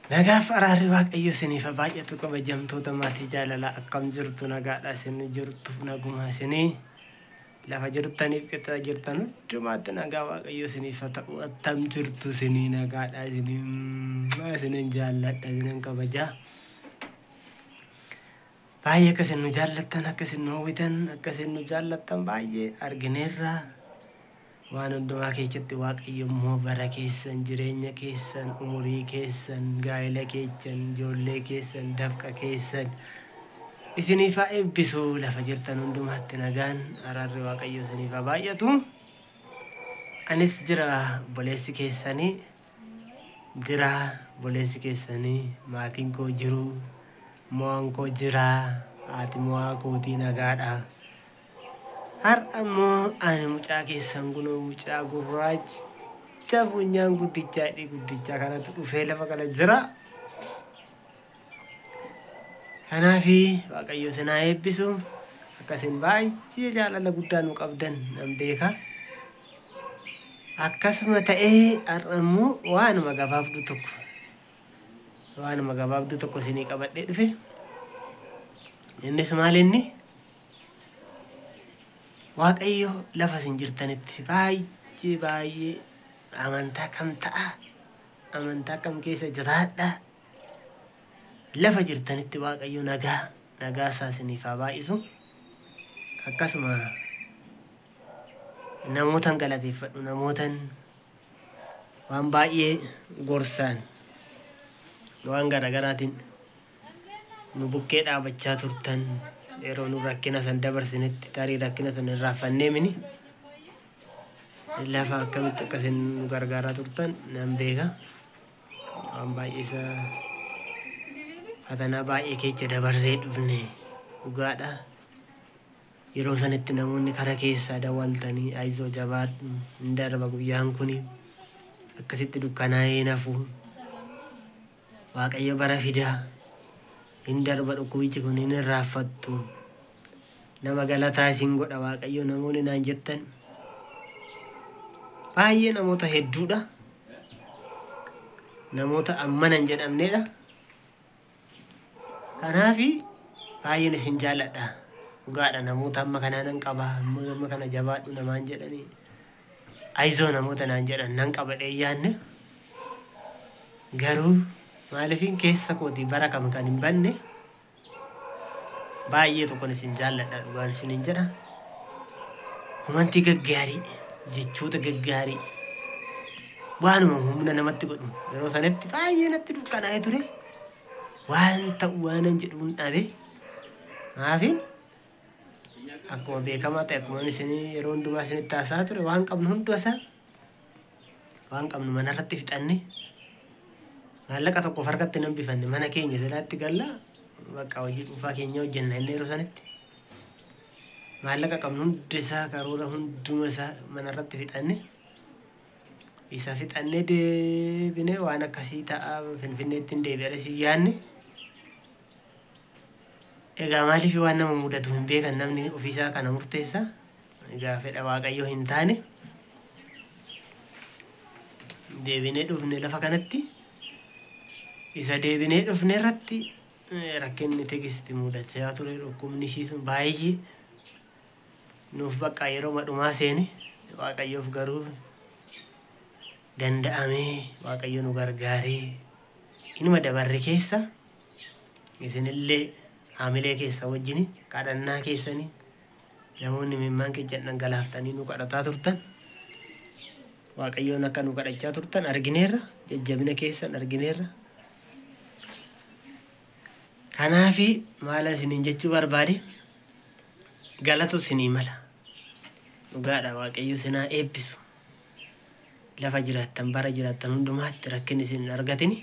Nagaaf araarri Waaqayyo isiniif haa baay'atu kabajamtoota maatii jaalalaa akkam jirtu nagaadha isin jirtu naguma isinii lafa jirtaniif qixa jirtan hundumaatti nagaa Waaqayyo isiniif haa ta'u attam jirtu isinii nagaadha isinii isinin jaalladha isinin kabajaa. Baay'ee akka isin nu jaallattan akka isin nu hawwitan akka isin nu jaallattan baay'ee argineerra. Waan hundumaa keessatti Waaqayyo immoo bara keessan, jireenya keessan, umurii keessan, gaa'ela keessan, ijoollee keessan, dafqa keessan isiniif haa eebbisu. Lafa jirtan hundumaatti nagaan araarri Waaqayyo isiniif haa baay'atu. Anis jira obboleessi keessanii jira obboleessi keessanii maatiin koo jiru mo'aan koo jira haati mo'aa kootii nagaadha. Har'a immoo ani mucaa keessan kunoo mucaa gurraacha funyaan guddichaa hidhii guddichaa kanatu dhufee lafa kana jira. Kanaafi Waaqayyo isin haa eebbisu. Akka isin baay'ee jaalala guddaa nu qabdan nan beeka. Akkasuma ta'ee har'a immoo waanuma gabaabduu tokko waanuma gabaabduu tokko isinii qabadhee dhufe. Innis maal inni? Waaqayyo lafa isin jirtanitti baay'ee baay'ee amantaa kam ta'a amantaa kam keessa jiraadha lafa jirtanitti Waaqayyo nagaa nagaa isaa isiniif haa baay'isu. Akkasuma namootan galateeffadhu namootan waan baay'ee gorsaan waan garaagaraatiin nu bukkee dhaabachaa turtan yeroo nu rakkina san dabarsinitti tarii rakkina san irraanfannee mini lafa akkamitti akka isin nu gargaaraa turtan nan beeka. Waan baay'ee isa fatanaa baay'ee keessa dabarree dhufne dhugaadha. Yeroo sanitti namoonni kara keessaa dawwaltanii ayizoo jabaadhu hin darba guyyaan kuni akkasitti dukkanaa'ee nafu Waaqayyo bara fidaa hin darba dhukkubichi kun hin irraanfattu nama galataa isin godha Waaqayyo namoonni naan jettan baay'ee namoota hedduudha. Namoota ammana hin jedhamnedha. Kanaafi baay'een isin jaalladha. Dhugaadha namoota amma kanaa nan qaba amma kana jabaadhu namaan jedhanii ayizoo namoota naan jedhan nan qaba dheeyyaanne garuu maaliifin keessa kootii bara kam kan hin banne baay'ee tokkon isin jaalladha dhugaan isiniin jedha. Komantii gaggaarii jechoota gaggaarii waanuma humna namatti godhu yeroo sanatti baay'ee natti dukkanaa'ee ture waan ta'u waanan jedhuun dhabe maafin akkuma beekamaa ta'e akkuma isin yeroo hundumaa isinitti haasa'aa ture waan qabnu hundumaa waan qabnu manarratti fixanne maallaqa tokko harkatti nan bifanne mana keenya silaatti galla bakka hojii dhuunfaa keenya hojjenna inni yeroo sanitti maallaqa qabnu hundi isaa karoora hunduma isaa manarratti fixanne isa fixannee deebinee waan akkasii ta'a Finfinneetti hin deebi'ale si yaanne. Egaa maaliif waan nama mudatu hin beekan namni ofiisaa kana murteessa. Egaa fedha Waaqayyoo hin taane deebinee dhufne lafa kanatti isa deebinee dhufne irratti rakkinni Tigisti mudachaa ture dhukkubni ishii sun baay'ee nuuf bakka yeroo madhumaa seene Waaqayyoof garuu danda'amee Waaqayyo nu gargaaree inuma dabarre keessa isinillee haamilee keessa wajjin kadhannaa keessanii namoonni mimmaan keessan dhangalaaftanii nu kadhataa turtan Waaqayyoon akka nu kadhachaa turtan argineerra jajjabina keessan argineerra. Kanaafi maala isiniin jechuu barbaade galatu isinii mala. Dhugaadha Waaqayyo isin haa eebbisu. Lafa jiraattan bara jiraattan hundumaatti rakkinni isin hin argatini.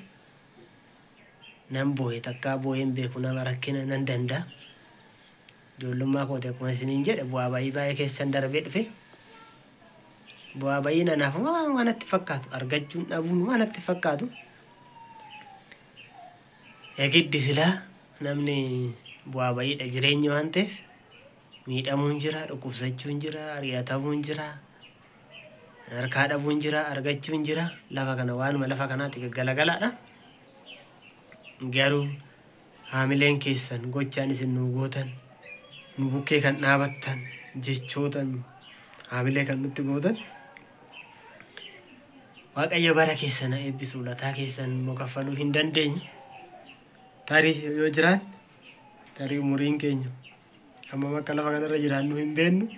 Nan boo'e takkaa boo'ee hin beeku nama rakkina nan danda'a. Ijoollummaa kooti akkuma isiniin jedhe bu'aa ba'ii baay'ee keessan darbee dhufe. Bu'aa ba'iin anaaf waan natti fakkaatu argachuun dhabuun waan natti fakkaatu. Eegiddi silaa namni bu'aa ba'iidha jireenyi waan ta'eef miidhamuun jira, dhukkubsachuun jira, ari'atamuun jira, harkaa dhabuun jira, argachuun jira. Lafa kana waanuma lafa kanaatti gaggalagalaadha. Garuu haamileen keessan gochaan isin nu gootan, nu bukkee kan dhaabattan, jechootan haamilee kan nutti gootan, Waaqayyo bara keessan haa eebbisu. Lataa keessan immoo kaffaluu hin dandeenyu. Tarii yoo jiraan, tarii umuriin keenya hammam akka lafa kanarra jiraannu hin beennu.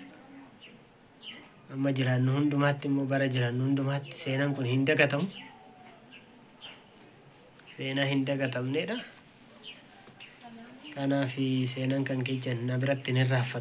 Amma jiraannu hundumaatti immoo, bara jiraannu hundumaatti seenaan kun hin dagatamu. Seenaa hin dagatamnedha. Kanaaf seenaan kan keessan na biratti hin irraanfatamu.